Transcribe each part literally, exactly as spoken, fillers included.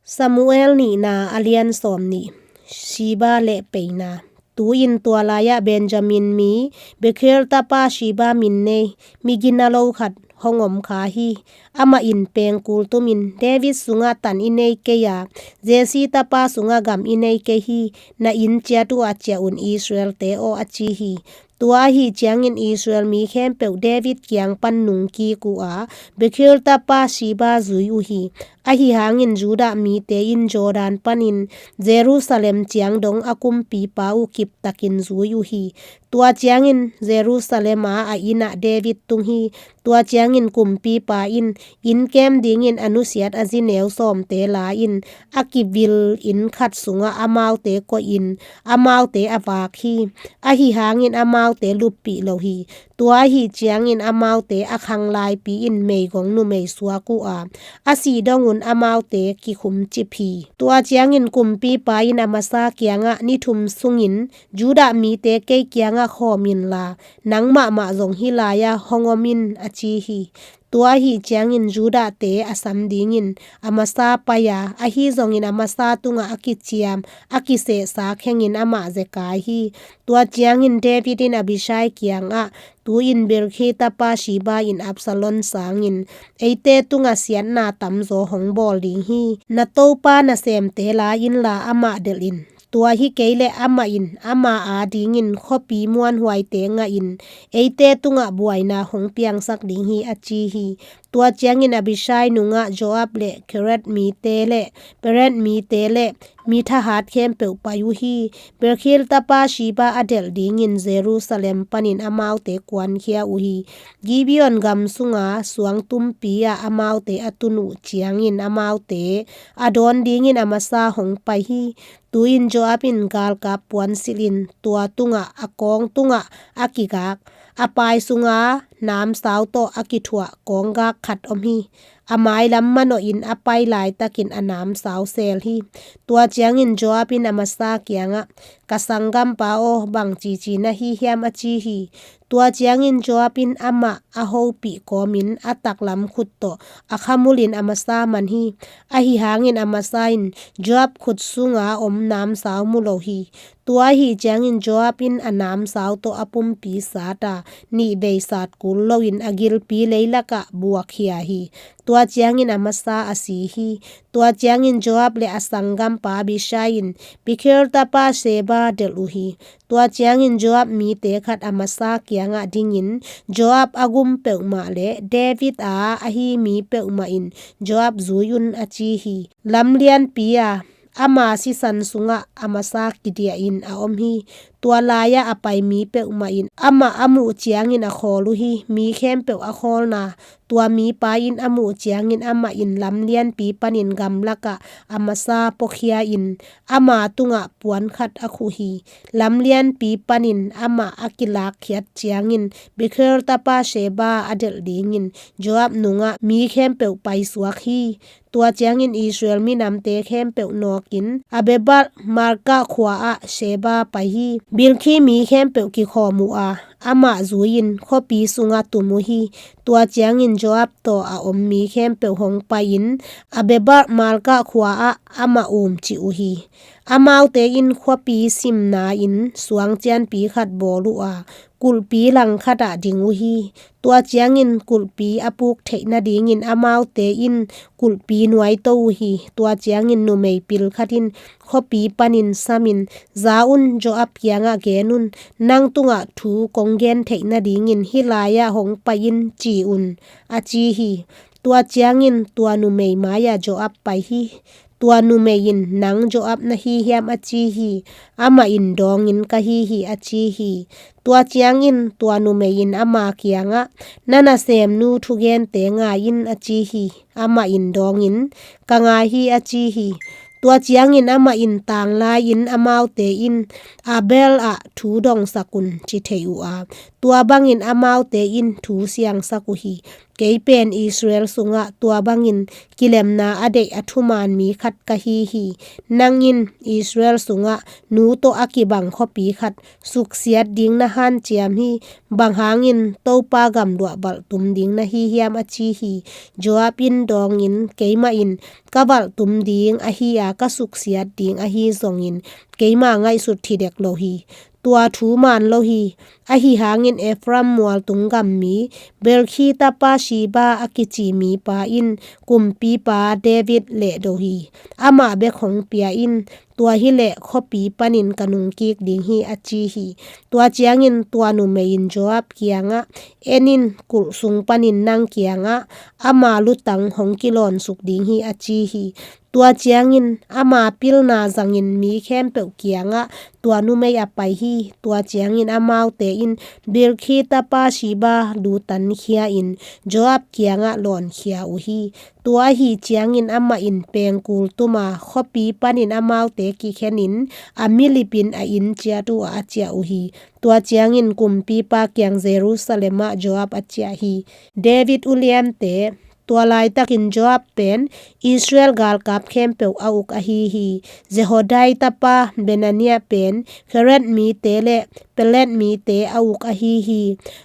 Samuel nihna a lian sawm nih. Siba lehpeina. Tu-in tua lai-ah Benjamin mi Bekhel tapa Siba min nei, migina lo khat hong om kha hi. Amah in pengkul tumin, David sungah tan i nei kei a, Jesse tapa sungah gam i nei kei hi. Na inn ciat uhah ciah un, Israel-te aw, a ci hi. Tua ahi ciangin Israel mi khempeuh David kiang pan nungkik uh a, Bekhel tapa Siba zui uh hi. Ahi hangin Judah mite in Jordan panin Jerusalem ciang dong a kumpipa uh kiptakin zui uh hi. Tua ciangin Jerusalem a a innah David tung hi. Tua ciangin kumpipa in inn kem dingin a nusiat a zi neu sawmte la-in, a kivil inn khat sungah amaute koihin, amaute a vak hi. Ahi hangin amaute luppih lo hi. Tua ahi ciangin amaute a khanglaipi in meigong numei suak uh a, a sih dongun amaute kikhumcip hi. Tua ciangin kumpipa in a masa kiangah, Ni thum sungin Judah mite kei kiangah khawm inla, nang mahmah zong hih lai-ah hong om in, a ci hi. Tua ahi ciangin Judah-te a sam dingin a masa pai a, ahi zongin a masa tungah a kiciam, a kisehsa khengin amah zekai hi. Tua ciangin David in Abishai kiangah, Tu-in Bikri tapa Siba in Absalom sangin eite tungah siatna tamzaw hong bawl ding hi. Na topa nasemte la inla amah delh in. Tua hi kei leh amah in ama adingin khuapi muanhuaite ngahin eite tungah buaina hong piangsak ding hi, a ci hi. Tua ciangin Abishai nungah Joab le Kereth mite le Peleth mite le mi thahat khempeuh pai uh hi. Bikri tapa Siba a delh dingin Jerusalem panin amaute kuankhia uh hi. Gibeon gam sunga suangtumpi ah amaute a tun uh ciangin amaute a dawn dingin a masa hong pai hi. Tu-in Joab in galkap puansilhin tua tungah, a kawng tungah a kigak, a pai sunga namsau tawh a kithuah kawnggak khat om hi. A mailam manawhin a pai laitakin a namsau sel hi. Tua ciangin Joab in a masa kiangah, Ka sanggampa aw, bang cici na hi hiam? a ci hi. Tua ciangin Joab in amah a hopih kawmin a taklam khut tawh a khamulin a masa man hi. Ahi hangin a masa in Joab khut sunga om namsau mu lo hi. Tua ahi ciangin Joab in a namsau tawh a pumpi sat a, nihvei sat kul loin a gilpi leilakah buakkhia hi. Tua ciangin a masa a si hi. Tua ciangin Joab le a sanggampa Abishai in Bikri tapa Siba delh uh hi. Tua ciangin Joab mite khat a masa kiangah dingin, Joab a gum peuhmah le David a ahi mi peuhmah in Joab zui un, a ci hi. Lamlianpi a ama sisan sungah a masa kidiahin a om hi. Tua lai-ah a pai mi peuhmah in amah a muh ciangin a khawl uh hi. Mi khempeuh a khawlna, tua mipa in a muh ciangin amah in lamlianpi panin gamlakah a masa puakhia-in ama tungah puan khat a khuh hi. Lamlianpi panin amah a kilakkhiat ciangin Bikri tapa Siba a delh dingin Joab nungah mi khempeuh paisuak hi. Tua ciangin Israel minamte khempeuh nawkin Abel Maakah khua-ah Siba pai hi. Bikri mi khempeuh kikhawm uh a, amah zui-in khuapi sungah tum uh hi. Tua ciangin Joab tawh a om mi khempeuh hong pai-in Abel Maakah khua-ah amah umcih uh hi. Amaute in khuapi simna-in suangcianpi khat bawl uh a, kulhpi langkhatah ding uh hi. Tua ciangin kulhpi a puk theih nadingin amaute in kulhpi nuaito uh hi. Tua ciangin numei pil khat in khuapi panin samin, Za un, Joab kiangah gen un, nang tungah thu kong gen theih nadingin hih lai-ah hong pai in, ci un, a ci hi. Tua ciangin tua numei mai-ah Joab pai hi. Tua numei in, Nang Joab na hi hiam? a ci hi. Amah in, Dawngin ka hi hi, a ci hi. Tua ciangin tua numei in ama kiangah, Na nasemnu thugente ngai in, a ci hi. Amah in dawngin, Ka ngai hi, a ci hi. Tua ciangin amah in, Tanglai-in amaute in Abel ah thu dongsak un, ci thei uh a, tua bangin amaute in thu siangsak uh hi. Kei pen Israel sungah tua bangin kilemna a deih a thuman mi khat ka hi hi. Nang in Israel sungah nu tawh a kibang khuapi khat suksiat ding na hanciam hi. Bang hangin Topa gamluah valhtum ding na hi hiam, a ci hi. Joab in dawngin, keimah in ka valhtum ding ahi a, ka suksiat ding ahi zongin keima ngaihsut thidek lo hi. Tua thu man lo hi. Ahi hangin Ephraim mualtung gam mi Bilkhi tapa Siba a kici mipa in kumpipa David lehdo hi. Amah bek hong pia in, tua hileh khuapi panin ka nungkik ding hi, a ci hi. Tua ciangin tua numei in Joab kiangah, en in, kulh sung panin nang kiangah ama lutang hong kilawn suk ding hi, a ci hi. Tua ciangin ama pilna zangin mi khempeuh kiangah tua numei a pai hi. Tua ciangin amaute in Bilkhi tapa Siba lutan khia in Joab kiangah lawnkhia uh hi. Tua ahi ciangin amah in pengkul tuma khuapi panin amaute kikhenin a milipin a inn ciat uh ah a ciah uh hi. Tua ciangin kumpipa kiang Jerusalem ah Joab a ciah hi. David uliante. Tua laitakin Joab pen Israel galkap khempeuh a uk ahi hi. Jehodai tapa Benania pen Keret mite le Pelet mite a uk ahi hi.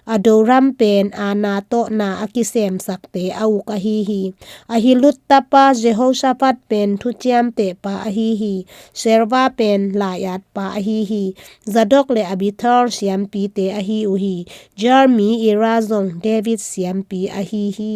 Adoram pen Ana tawh na a kisemsakte a uk ahi hi. Ahilud tapa Jehoshaphat pen thuciamtehpa ahi hi. Serva pen lai-atpa ahi hi. Zadok le Abithar siampite ahi uh hi. Joar mi Ira zong David siampi ahi hi.